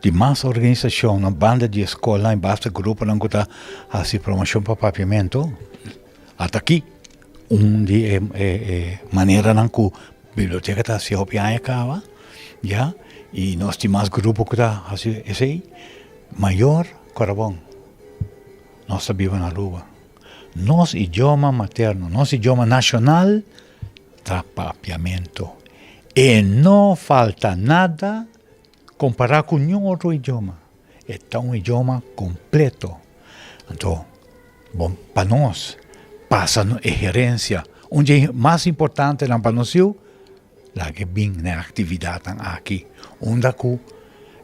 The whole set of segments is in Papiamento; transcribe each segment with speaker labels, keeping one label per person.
Speaker 1: Di mas organisashonnan banda di e skolnan i basta gruponan ku ta hasi promoshon pa papiamentu. Ata aki un di e e maneranan ku biblioteka ta hasi hopi aña kaba ya i nos tin mas grupo ku ta hasi esei. Mayor Korabon nos ta biba na Aruba. Nos idioma materno, nos idioma nashonal ta papiamentu. E no falta nada Kompará ku niun otro idioma, e ta un idioma kompleto. Anto, bon, pa nos pasa e herensia, un dje mas importantenan pa nos yu, laga e bin na e aktividatnan aki, unda ku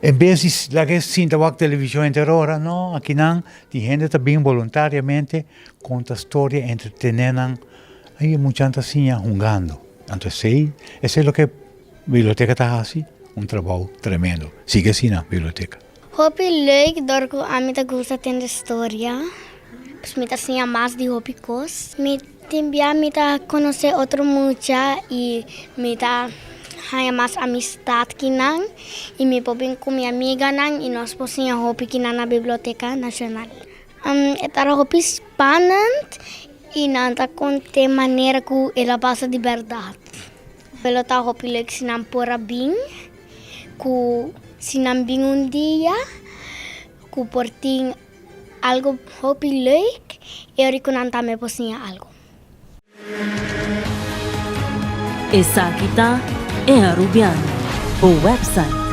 Speaker 1: en bes di laga e sinta wak televishon henter ora, no, akinan tin hende ta bin boluntariamente konta storia, entretené nan, i e muchanan ta siña hungando. Anto esei, esei loke Biblioteka ta hasi un trabou tremendo. Sigui asina, biblioteka.
Speaker 2: Hopi leuk dor ku ami ta gusta tende storia. Pues mi ta siña mas di hopi kos. Mi tin bia mi ta konosé otro mucha i mi ta haña mas amistat ki nan i mi por bin ku mi amiganan i nos por siña hopi ki nan na Biblioteka Nashonal. E ta hopi spannend i nan ta kont'é manera ku el a pasa di bèrdat. Lo ta hopi leuk si nan por a bin, ku si nan bin un dia ku por tin algo hopi leuk i ora ku nan tambe por siña algo.
Speaker 3: Esaki ta E Arubiano, bo website.